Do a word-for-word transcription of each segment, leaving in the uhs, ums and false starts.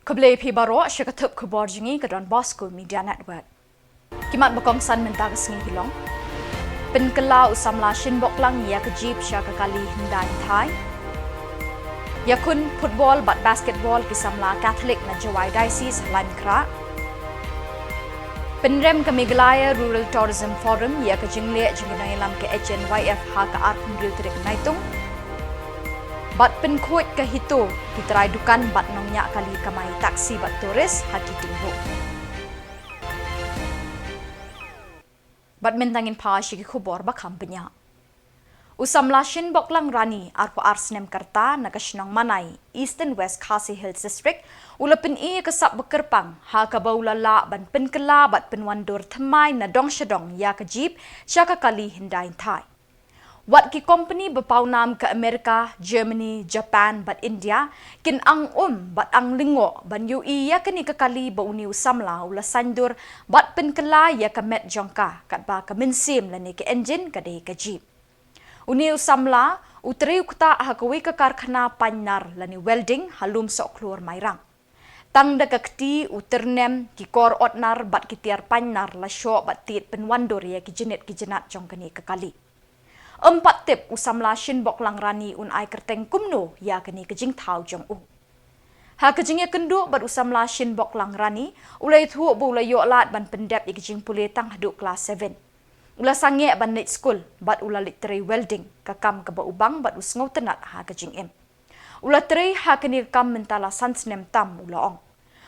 Khublei phi baroh sha ka thup khubor jong ngi ka Don Bosco Media Network. Ki mat ba kongsan mynta ka sngi ki long: pynkylla u samla Shin Boklang ïa ka jeep sha ka kali Hyndai Thai. Ïakhun football bad basketball ki samla Catholic na Jowai Diocese ha Laitumkhrah. Pynrem ka Meghalaya Rural Tourism Forum ïa ka jingleh jong ki nongïalam ka H N Y F ha ka arphew hynriew tarik Naitung. Bad pynkhuid ka HITO ki trai dukan bad nongñiah kali kamai taxi bad tourist ha ki thaiñ ruh. Bad mynta ngin phai sha ki khubor ba kham bniah. U samla Shin Boklang Rani, arphew ar snem ka rta, na ka shnong Manai, Eastern West Khasi Hills District, u la pyni ïa ka sap ba kyrpang ha kaba u la lah ban pynkylla bad pynwandur thymmai na dong sha dong ïa ka jeep sha ka kali Hyndai Thai. Wat ki kompani ba pawnam ka Amerika, Germany, Japan bad India kin ang um bad ang lyngngoh ban ïohi ïa kane ka kali ba une u samla u la saiñdur bad pynkylla ïa ka met jong ka, katba ka mynsiem lane ka engine ka dei ka jeep. Une u samla u trei u ktah ha kawei ka karkhana painar lane welding ha Lumsohkhlur, Mairang. Tang da ka kti, u tyrnem, ki kor otnar bad ki tiar painar la shoh bad tied pynwandur ïa ki jingit ki jingat jong kane ka kali. Ym pat tip u samla Shin Boklang Rani un ai kyrteng kumno ïa kane ka jingthaw jong u. Ha ka jingïakynduh bad u samla Shin Boklang Rani, u la ïathuh ba u la ïoh lad ban pyndep ïa ka jingpule tang haduh klas seven. U la sangeh ban leit skul bad u la leit trei welding, ka kam kaba u bang bad u sngewtynnat ha ka jingim. U la trei ha kane ka kam mynta la san snem tam, u la ong.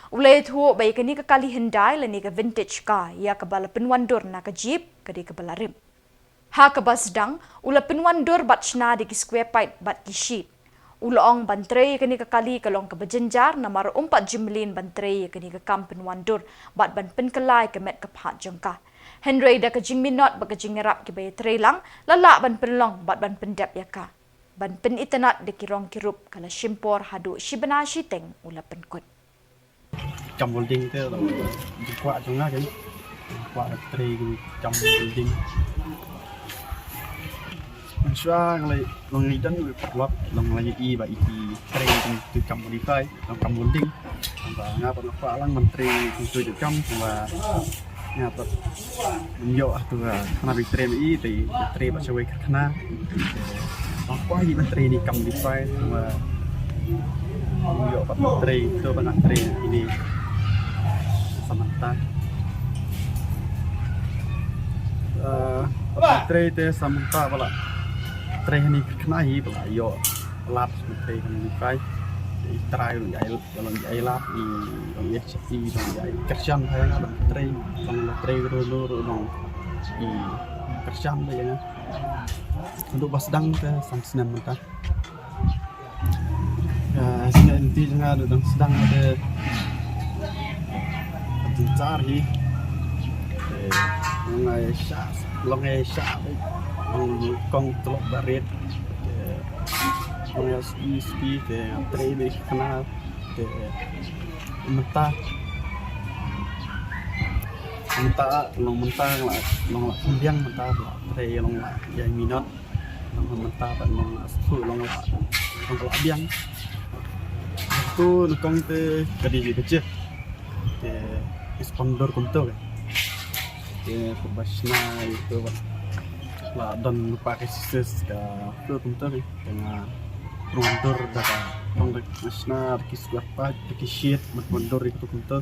U la ïathuh ba ïa kane ka kali Hyndai lane ka vintage car ïa kaba la pynwandur na ka jeep ka dei kaba la rim. Ha kaba sdang, u la pynwandur bad shna da ki square pipe bad ki sheet. U la ong ban trei ïa kane ka kali ka long kaba jynjar namar um pat ju mlien ban trei ïa kane ka kam pynwandur bad ban pynkylla ïa ka met ka phad jong ka. Hynrei da ka jingminot bad ka jingïarap kiba ïatrei lang, la lah ban pynlong bad ban pyndep ïa ka. Ban pynitynnad da ki rong ki rup, ka la shim por haduh shi bnai shiteng u la pynkut. Kam welding te la jingkwah jong nga kan. Kwah trei kam welding. Mynshuwa nga la long ngi don wei patlok, long la ngi i ba i trei tu kam modify, long kam welding. Ba nga pat nga kwah lang ban trei tu kam ba nga pat ym ïoh tu khana ba i trei ma i, te i trei ba shawei khana. Ba kwah i ban trei ni kam modify ba ym ïoh pat ban trei tu ba nga trei ini. Samantha. Eh, trei te samantha ba la trei ni khana hi ba la ïoh lad trei kam modify. I trai ruh ïa i Ba long ïa i lad, i long ïa i, long ïa i kyrshan ha ïa nga ban trei, long la trei ruh ruh ruh long i kyrshan ba ïa nga. Haduh ba sdang te san snem mynta. Ka snem ti jong nga haduh dang sdang te jynjar hi. Eh, long ïa i sha, long ïa i sha, long kong tlok barit. Eh, long ïa i spi spi te trei ba i khana. Te mynta, mynta long mynta la, long la kham biang mynta la trei long la ïa minot. Long mynta pat long la shu long la, long la biang. Tu nyngkong te ka dei ka jia. Te sponsor kumto ka. Te pynbishna ïa tu ba la don lypa ka success ka tu kumto ka. Te nga pynwandur da ka, long da ka shna da ki square pipe da ki sheet, nga pynwandur ïa tu kumto.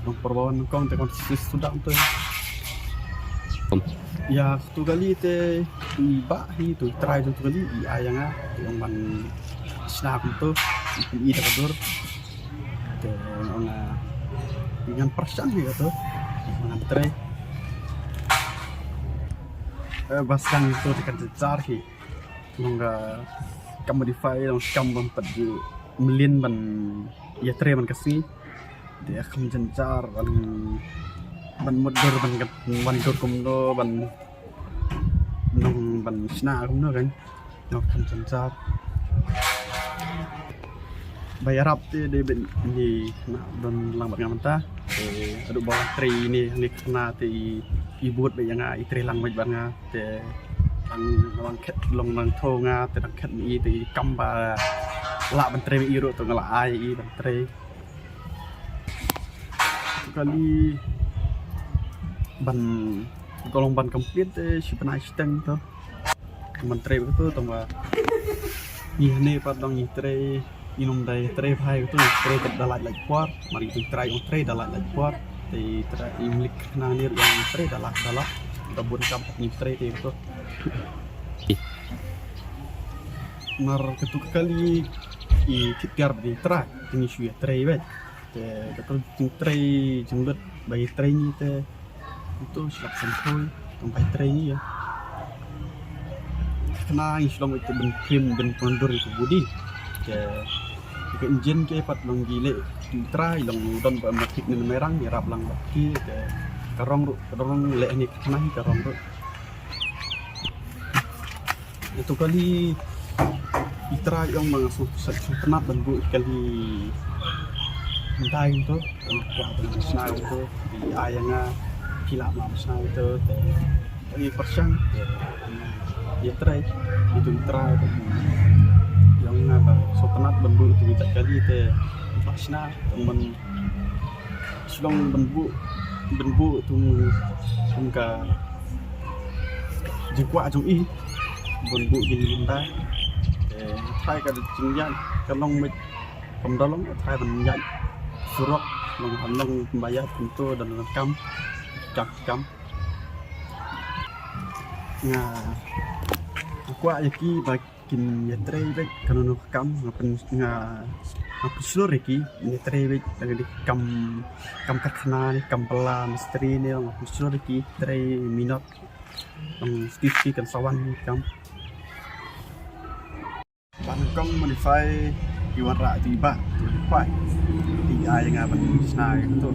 Long pyrwan nyngkong te kan success suda kumto. Ïa tu kali te i bah hi tu trai tu kali i ai ïa nga te ong ban shna kumto, i da ka dur. Te ong, ah, ngan pyrshang hi kato, ngan trei. Eh, ba sdang to te kan jynjar hi. Long ka kam modify, long kam ban pat ju mlien ban ïa trei ban ka sngi. Te kham jynjar ban, ban mutdur ban ka, ban dur kumno ban, nong ban shna kumno kan. Nong kham jynjar. Ba ïarap te dei ban ni na don lang bad nga mynta. Te haduh ba trei ni ni khana te i, i bud ba ïa nga i trei lang bad nga. Te lang, lang khet long nang tho nga te lang khet ni i te i kam ba lah ban trei i ruh to nga la ai i ban trei. Kali ban, ka long ban complete, eh, shi bnai shiteng to. Ban trei ba to tang ba ngi hane pat dang ngi trei, ngi nym dei trei bha to, ngi trei da lait lait por, mar ngi trei, ngi trei da lait lait por. Te trei im lik na ngi ruh ngi trei da lait da lait. Da bun kam ngi trei te to. Mar katu kali i tip tiar ba ngi trei, te ngi shu ïa trei beit. Te ka kul jingtrei jinglut ba ngi trei ngi te, uto shlak sngewthuh tang ba ngi trei ngi ïa. Kane ngi shlong ito ban prim ban pyndur ito budi. Te ka injin ke pat long gi leh, trei long don ba ma kit ne merang ïarap lang ba ki te ka rong ruh, ka rong leh ni kane ka rong ruh. Ito kali i trei ong ma nga sngewtynnat ban buh kali. Ntai to, kwah ban shna to, i ai nga phi lah ma shna to te. Ngi pyrshang te ïa trei, ito i trei ong nga ba sngewtynnat ban buh ito i kali te. Ba shna te man shlong ban buh, ban buh tum tum ka jingkwah jong i ban buh kini mynta. Eh, trai ka jingïaid ka long mej kam da long, trai ban ïaid surok long, long ba ïaid kumto da long kam kam kam. Nga kwah ïa ki ba kin ïa trei beit kano kano ka kam, nga pyn, nga, nga pynshlur ïa ki ïa trei beit, lada dei kam, kam karkhana ne, kam pla mistri ne, nga pynshlur ïa ki trei minot long sti sti kan sa wan kam. Ban kong modify i wanrah ti ba ti pai ti ai nga ban shna ïa to.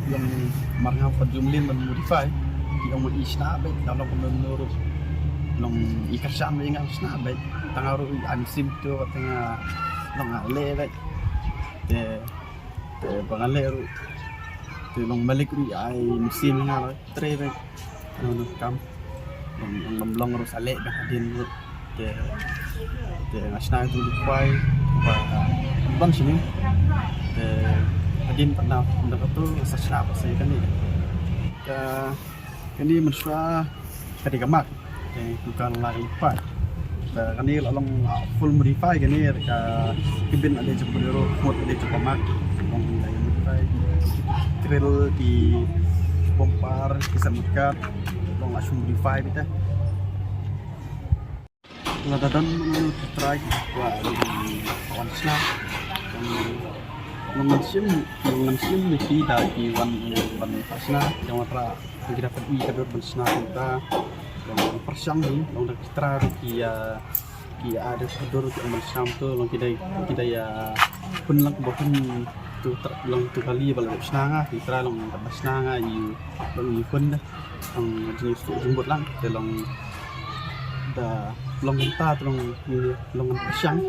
Long mar nga pat jumlin ban modify. Ki ong i shna beit, da long kumno ruh. Long i kyrshan beit nga shna beit. Tang ruh i ai mynsiem to, tang long nga leh beit. Te, te ba nga leh ruh. Te long malik ruh i ai mynsiem nga ruh. Trei beit. Long kam. Long, long, long ruh sa leh beit hadien ruh. Te, te nga shna tu kwai ba ban sini. Te hadien pat na, na tu sa shna pat sa kane. Ka, kane mynshuwa ka dei ka mak. Te tu ka la ri pat. Te kane la long, ah, full modify kane ka kibin ade jong Bolero, mut ade jong ka mak. Long la modify. Grill, ki bumper, ki side mat kat. Long la shu modify beit. Lada don mano mano ki trai ki kwah wan shna. Long ngan shim, long ngan shim ïa ki da ki wan, wan shna. Jong atra ki da pyndonkam ka dur ban shna kumta. Long pyrshang hi, long da ki trai ruh ki, ah, ki, ah, da ka dur ki ban shna to, long ki da, ki da ïa pynlang ba pyn tu tra-, long tu kali ba la shna nga, ki trai long ba shna nga ïa, long ïa pyn da. Ang jingïasuk jingmut lang te long da long mynta te long, long pyrshang.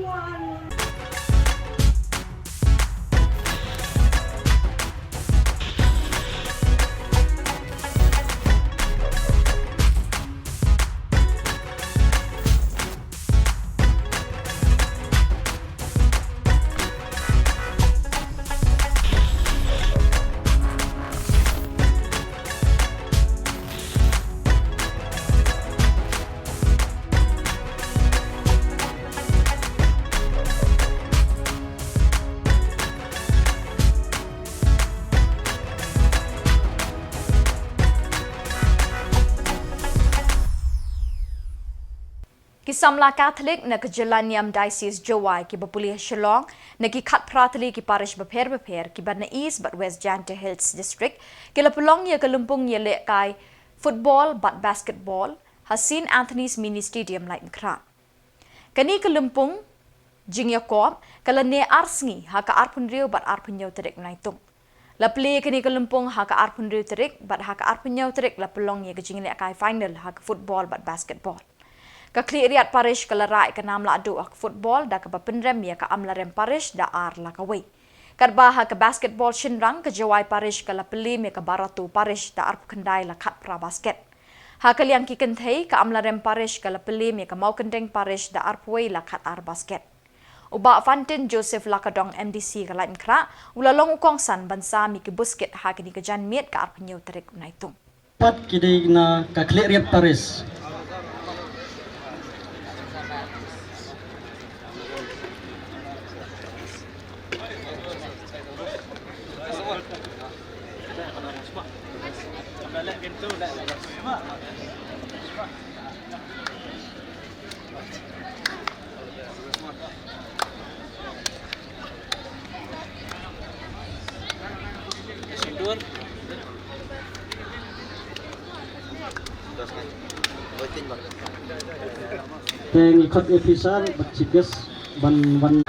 Ki samla Katholik na ka jylla niam Diocese Jowai kiba pule ha Shillong na ki khatphra tylli ki parish bapher bapher kiba na East bad West Jaintia Hills District ki la pynlong ïa ka lympung ïalehkai football bad basketball ha Saint Anthony's Mini Stadium, Laitumkhrah. Kane ka lympung jingïakop ka la ne ar sngi ha ka arphew hynriew bad arphew hynñiew tarik Naitung. La plie kane ka lympung ha ka arphew hynriew tarik bad ha ka arphew hynñiew tarik la pynlong ïa ka jinglehkai final ha ka football bad basketball. Ka Khliehriat Parish ka la rah ïa ka nam lahduh ha ka football da kaba pynrem ïa ka Amlarem Parish da ar la ka wei. Katba ha ka basketball shynrang ka Jowai Parish ka la pynliem ïa ka Barato Parish da arphew khyndai la khatphra basket. Ha ka liang ki kynthei ka Amlarem Parish ka la pynliem ïa ka Mawkyndeng Parish da arphew wei la khatar basket. U Bah Fantin Joseph Lakadong, M D C ka Laitumkhrah, u la long u kongsan ban sam ïa ki buskit ha kine ki janmiet ka arphew hynñiew tarik u Naitung. Pat ki dei na ka Khliehriat Parish. Te ngi khot officer bad chief guest ban wan.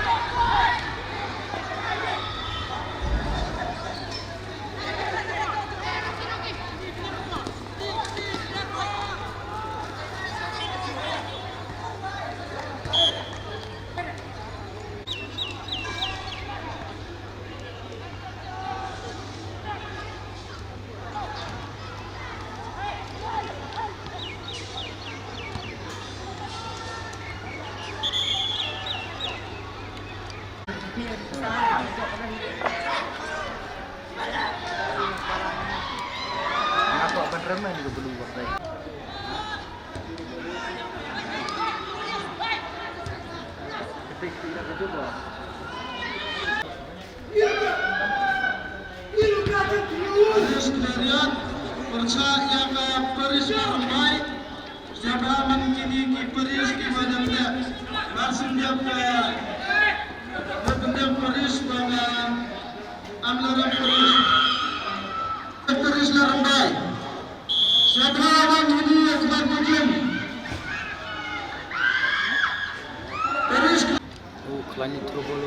Parish Khliehriat, pyrshah ïa ka Parish Larymbai, sngewbha man kine ki parish kiba dang dep, ba sngewbha, ba dang dep parish ba nga am la dep parish. Parish Larymbai. Sngewbha man kine ki parish. Oh, khlaiñ throw ball.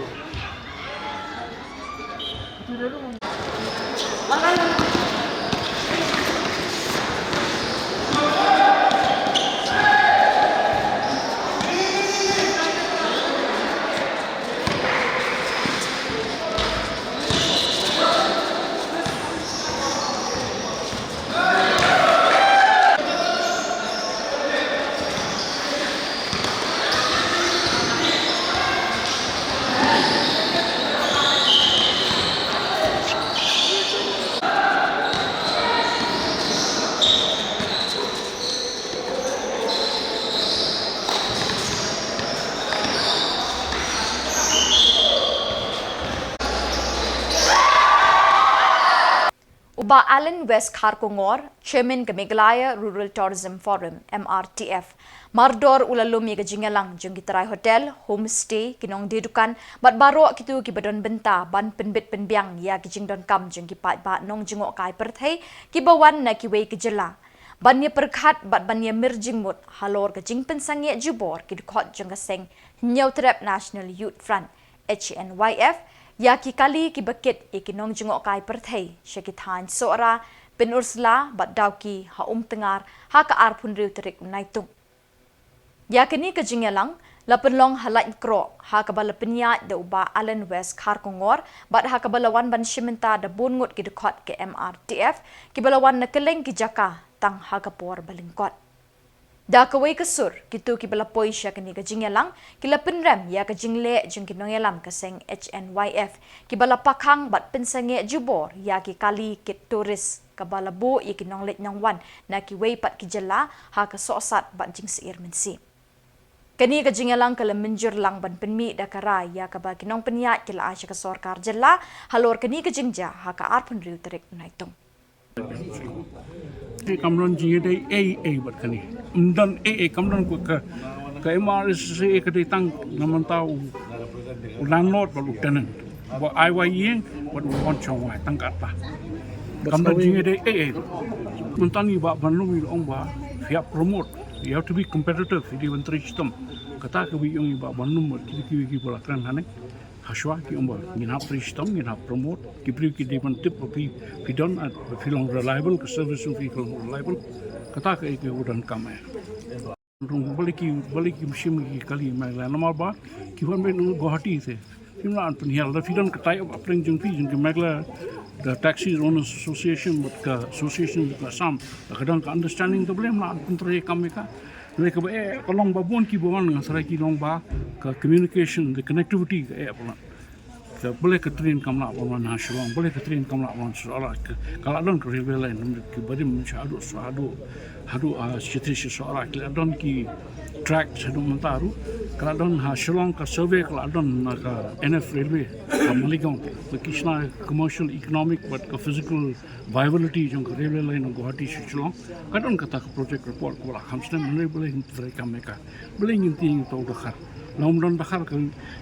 U Bah Allen West Kharkongor, Chairman ka Meghalaya Rural Tourism Forum, M R T F, mardor u la lum ïa ka jingïalang jong ki trai hotel, homestay, ki nongdie dukan bad baroh kito kiba don bynta ban pynbit pynbiang ïa ki jingdonkam jong ki paidbah nongjngohkai pyrthei kiba wan na kiwei ki jylla, ban ïa pyrkhat bad ban ïa mir jingmut halor ka jingpynsangeh jubor ki dkhot jong ka seng Hynñiewtrep National Youth Front, H N Y F, ïa ki kali kiba kit ïa ki nongjngohkai pyrthei sha ki thaiñ Sohra, Pynursla bad Dawki ha Umtngar ha ka arphew hynriew tarik u Naitung. Ïa kane ka jingïalang la pynlong ha Laitumkhrah ha kaba la pynïaid da u Bah Allen West Kharkongor bad ha kaba la wan ban shim bynta da bun ngut ki dkhot ka M R T F kiba la wan na kylleng ki jaka tang ha ka por ba lyngkot. Da kawei ka sur, kito kiba la poi sha kane ka jingïalang ki la pynrem ïa ka jingleh jong ki nongïalam ka seng H N Y F kiba la pakhang bad pynsangeh jubor ïa ki kali kit tourist kaba la buh ïa ki nongleit nongwan na kiwei pat ki jylla ha ka sohsat bad jingsyier mynsiem. Kane ka jingïalang ka la mynjur lang ban pynmih da ka rai ïa kaba ki nongpynïaid ki la ai sha ka sorkar jylla halor kane ka jingjia ha ka arphew hynriew tarik u Naitung. Te kam don jingïadei ei ei bad kane. Ym don ei ei, kam don ka, ka, ka M R S A ka dei tang na mynta u, u landlord bad u tenant. Ba ai wai ïing bad u wan shong wai tang kata. Kam don jingïadei ei ei. Mynta i Bah Banlum i ong ba phi hap promote. You have to be competitive, phi dei ban trei shitom. Kata kaba i ong i Bah Banlum bad kiti kiwei kiba la kren hangne. Hashwa ki ong ba ngin hap trei shitom, ngin hap promote. Ki briew ki dei ban tip ba phi, phi don, ah, ba phi long reliable, ka service jong phi ka long reliable. Kata kaei kaba donkam eh. Rung balei ki, balei ki shim ki kali Meghalaya namar ba ki wan beit na Guwahati te. Phim lah ban pynhiar, lada phi don ka tie up hapdeng jong phi jong ki Meghalaya, the Taxi Owners Association bad ka Association ka Assam, lada ka don ka understanding te balei ym lah ban pyntrei kam ïa ka. Hynrei kaba eh ka long ba bun kiba wan, nga sngewthuh ki long ba ka communication, the connectivity ka eh palat. Ka balei ka train kam lah ban wan ha Shillong, balei ka train kam lah ban wan Sohra, ka, ka la don ka railway line, ki barim sha haduh, sha haduh, haduh, ah, Shillong sha Sohra, ki la don ki track sha haduh mynta ruh, ka la don ha Shillong, ka survey ka la don na ka N F railway, ka Maligaon, ka ki shna commercial, economic, bad ka physical viability jong ka railway line na Guwahati sha Shillong. Ka don kata ka project report kaba la kham snem, hynrei balei ngim trei kam ïa ka. Balei ngin tieng ïa uta u Dkhar. Lada ym don Dkhar ka,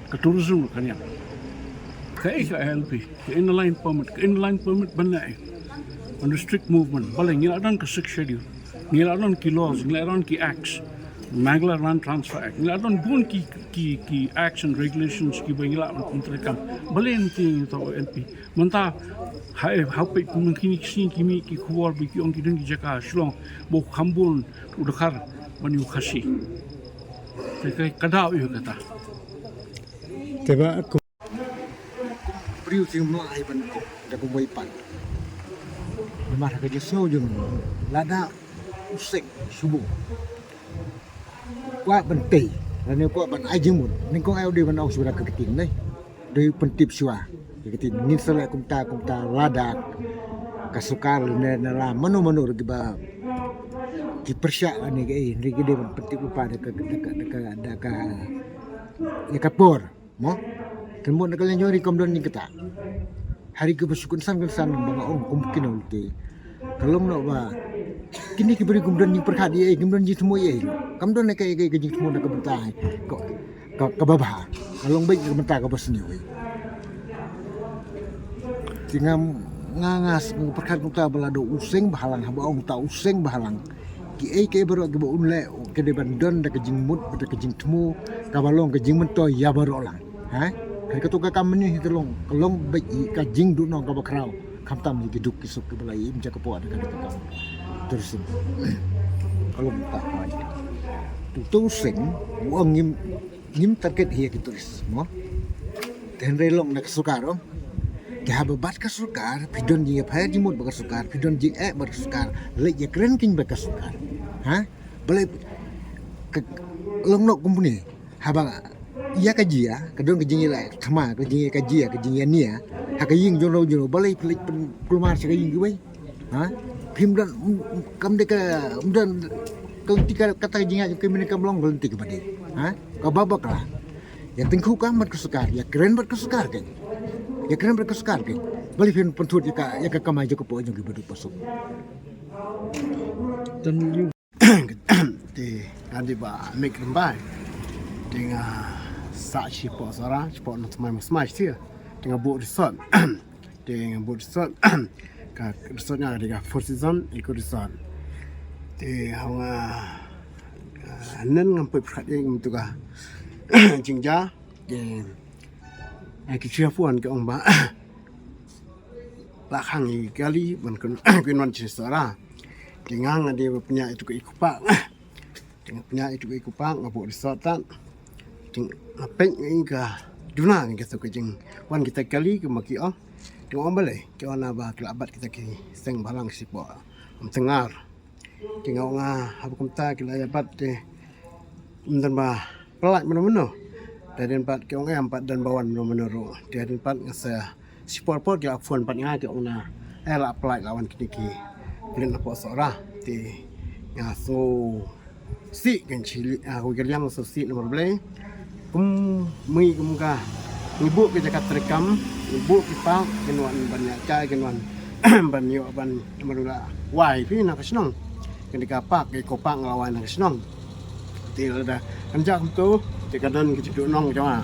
ka tourism ka niam. Kaei ka I L P, ka Inner Line Permit, ka Inner Line Permit ban leh under strict movement. Balei ngi la don ka Sixth Schedule, ngi la don ki laws, ngi la don ki acts, Meghalaya Land Transfer Act, ngi la don bun ki, ki, ki acts and regulations kiba ngi la ban pyntrei kam. Balei ngin tieng ïa uta u I L P. Mynta ha, ha peit mynta kine ki sngi ki mih ki khubor ba ki ong ki don ki jaka Shillong ba kham bun u Dkhar ban ïa u Khasi. Te ka, ka daw ïa kata. Te ba ku briew te mlai ban da kumwei pat. Namar ka jingsngew jong lada u seng shubu kwah ban tei, lane kwah ban ai jingmut, nyngkong ai u dei ban ong shuwa ka ktien ne. Dei pyntip shuwa ka ktien. Ngin sa leh kumta, kumta lada ka sorkar ne, ne la mano mano ruh kiba ki pyrshah lane kaei, hynrei ki dei ban pyntip lypa da ka, da ka, da ka, da ka, ïa ka por. Mo? Kan mut na ka liang jong ri kam don jingktah. Ha ri kaba shu kynsan kynsan ba nga ong kum kino lute. Ka long noh ba kine ki briew kim don jingpyrkhat ïa ei, kim don jingthmu ïa ei. Kam don ïa ka, ïa ka, ïa ka jingthmu na ka bynta ka, ka, kaba bha. Ka long beit na ka bynta kaba sniew ei. Te nga, nga, nga pyrkhat kumta ba lada u seng bhalang, haba ong ta u seng bhalang. Kiei kiei baroh kiba un leh, ka dei ban don da ka jingmut, da ka jingthmu, kaba long ka jingmyntoi ïa baroh lang. Ha? Hynrei kato ka kam mynne hi ka long, ka long beit ïa ka jingduhnong kaba khraw. Khamtam ïa ki duk ki suk kiba la im jaka poh da ka dei ka kam tourism. Ka long ta ka. Tu, tu seng, u ong ngim, ngim target hi ïa ki tourist, mo. Te hynrei long na ka sorkar, oh. Te haba bad ka sorkar, phi don jingïapher jingmut bad ka sorkar, phi don jingeh bad ka sorkar, leit ïakren kein bad ka sorkar. Ha? Balei ka, long noh company. Haba ïa ka jia, ka don ka jingïaleh thma, ka jingïa ka jia, ka jingïania. Ha ka ïing jong u jong u, balei phi leit pynkulmar sha ka ïing kiwei. Ha? Phim don, kam dei ka, ym don, ka lynti ka, kata ka jingïa jong ka mynne kam long ka lynti kaba dei. Ha? Kaba bakla. Ïa tyngkhuh kam bad ka sorkar, ïakren bad ka sorkar kein. Ïakren bad ka sorkar kein. Balei phin pynthut ïa ka, ïa ka kamai jong ka poh jong ki baduk basuk. Te nga dei Bah Mik Rymbai. Te nga sah shapoh Sohra, shapoh Nongthymmai Mawsmai sha. Te nga buh resort. Te nga buh resort. Ka resort nga dei ka Four Season Eco Resort. Te haba nga, ah, hynnin ngam poi pyrkhat ïa ngam tu ka jingjia. Te nga ki shia phone ki ong ba la khang ïa ki kali ban kin, kin wan sha Sohra. Te nga nga dei ba pynïaid ïa tu ka eco park. Te nga pynïaid ïa tu ka eco park, nga buh resort tad. Te nga peit ïa ka duna ïa kata ka jingwan kita ki kali ki ma ki ong. Te nga ong balei, ki ong na ba ki la bat kita ki seng bhalang shapoh Umtyngngar. Te nga ong nga haba kumta ki la ïa bat te ym don ba pynlait mano mano. Te hadien pat ki ong em pat don ba wan mano mano ruh. Te hadien pat nga sa shi por por ki la phone pat nga ki ong na, eh, la pynlait la wan kine ki pulit napoh Sohra. Te nga sngewsih kan chili, ah, kawei ka liang sngewsih namar balei. Kum mih kum ka. Ngi buh ka jaka treikam, ngi buh ki park, kin wan ban ïa ka, kin wan ban ïoh ban namar la wai phi na ka shnong. Kane ka park, ka eco park nga la wai na ka shnong. Te lada kan jia kumto, te ka don ka jingduhnong jong nga.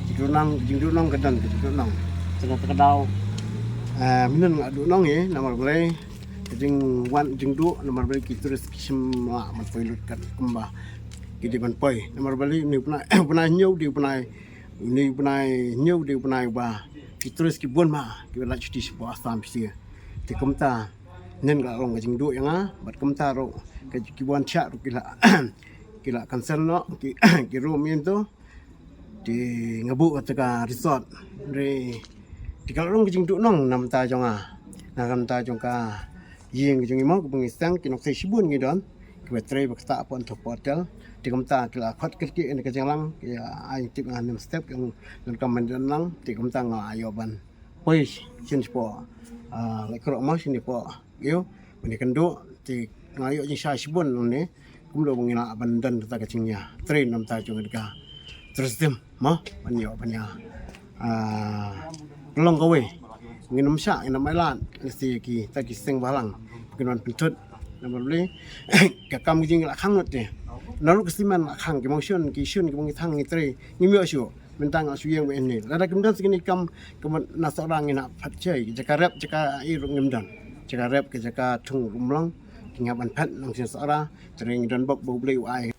Jingduhnong, jingduhnong ka don ka jingduhnong. Te kata ka daw, eh, mynnin nga duhnong ïa, namar balei ka jingwan jingduh, namar balei ki tourist ki shim lah ban poi lut kat kumba ki dei ban poi. Namar balei une u bnai, bnai hynñiew dei u bnai, une u bnai hynñiew dei u bnai ba ki tourist ki bun ma ki leit shuti shapoh Assam shuti. Te kumta nen ka la long ka jingduh ïa nga, bad kumta ruh ki wan thiah ruh ki la, ki la cancel noh ki, ki room ïa to. Te nga buh kata ka resort. Re, te ka la long ka jingduhnong na ka bynta jong nga, na ka bynta jong ka ïing jong ngi mo, kaba ngi seng, ki nongkseng shibun ngi don. Ki ba trei ba ktah hapoh, hapoh hotel. Te kumta ki la khot kyrkieh ïa ka jingïalang, ki ai tip nga nym step, ki ong donkam ban don lang, te kumta nga la ïoh ban poi shisien shapoh, ah, Laitkroh mo, shisien shapoh ïew, ban ïakynduh, te nga la ïoh jingshai shibun hangne, kumno ba ngin lah ban don kata ka jingïatrei na ka bynta jong kane ka tourism mo, ban ïoh ban ïa, ah, long kawei. Ngin ym shah, ngin ym ailad, lehse kita ki seng bhalang kin wan pynthut. Namar balei? Ka kam ka jingïalehkai ngut te. Naduh ka simen la khang, ki mawshun, ki shun, ki bang ki thang, ngi trei, ngim ïoh shuh. Mynta nga shu ïeng bad ine. Lada kim don sa kine ki kam, ka mut na Sohra ngin hap pat shai. Jaka rep, jaka ïa ruh ngim don. Jaka rep, ka jaka thung ruh ym long. Te ngi hap ban phet nang sha Sohra. Te ngi don bok ba U Blei u ai.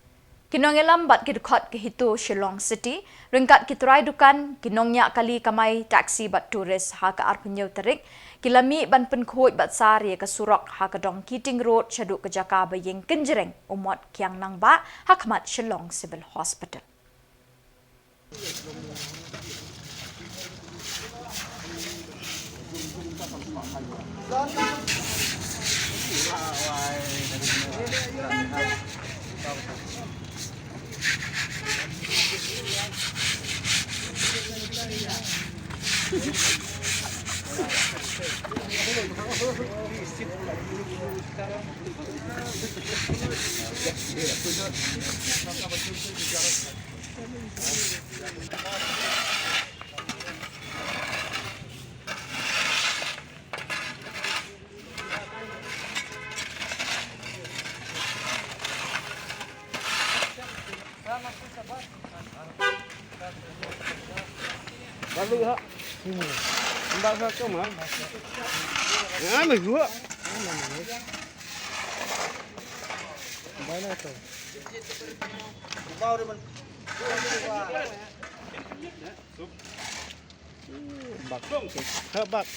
Ki nongïalam bad ki dkhot ka HITO Shillong City ryngkat ki trai dukan, ki nongñiah kali kamai taxi bad tourist ha ka arphew hynñiew tarik ki la mih ban pynkhuid bad sar ïa ka surok ha ka Dong Keating Road shaduh ka jaka ba ïeng kynjreng u Mot Kiang Nangbah ha khmat Shillong Civil Hospital. Balik ha. Mbak satu mah. Ya, meh gua. Mana tu? Bau dia men. Bak. Ha, bak.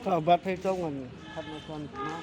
Ka bat phai tong ngan khat na kon ma.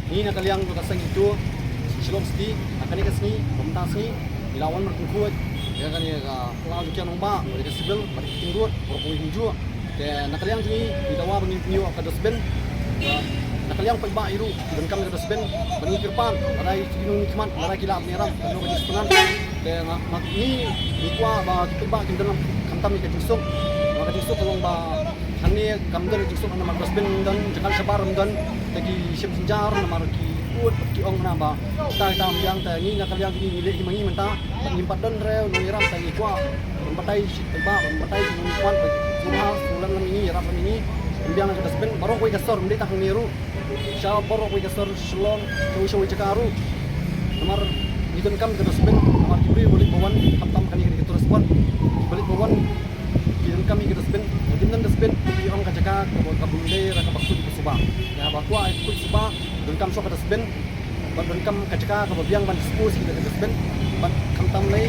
Ngi na ka liang jong ka seng HITO Shillong City, ha kane ka sngi, ka mynta sngi, ngi la wan ban pynkhuid ïa kane ka phyllaw jong u Kiang Nangbah, bad ka civil, bad ka Keating Road, baroh kawei kumjuh. Te na ka liang jong ngi, ngi dawa ba ngin pynïoh ka dustbin. Na ka liang paidbah ruh ki donkam ïa ka dustbin, bad ngi kyrpad, lada ki nongmihkhmat, lada ki lah ban ïarap, ban ïoh ka jingsngewbha. Te nga, nga, ngi, ngi kwah ba ki paidbah kin don khamtam ïa ka jingsuk. Ba ka jingsuk ka long ba hangne kam don jingsuk namar dustbin ym don, jaka shabar ym don, te ki shim jynjar namar ki Ki ong na ba ta ta biang ta ngi na ka liang ngi ngi leh hi ma ngi mynta. Ngi pat don re ngi ram ta ngi kwah. Ban batai shi ta ba ban batai shi ngi kwah ba suma sulam lam ngi rap lam ngi. Biang ka dustbin baroh wei ka sor mdei ta ngi ru. Sha baroh wei ka sor Shillong ka wei sha wei jaka ru. Namar ngi donkam ka dustbin namar ki briew ba leit ba wan khamtam kane ka tourist spot. Ba leit ba wan ki donkam ïa ka dustbin. Ba kin don dustbin ki ong ka jaka ka ba ka bun dei ra ka ba kut ka suba. Ïa ba kwah kut suba donkam shuh ka dustbin. Ba donkam ka jaka ka ba biang ban dispose ïa ka dustbin. Ba khamtam lei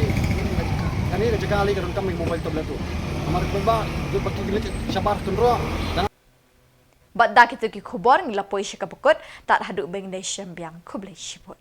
kane ka jaka lei ka donkam ïa mobile tablet tu. Namar ka ba jot ba ki leit shabar tynroh. Bad da kito ki khubor ngi la poi sha ka ba kut tad haduh ba ngin ïashem biang khublei shibun.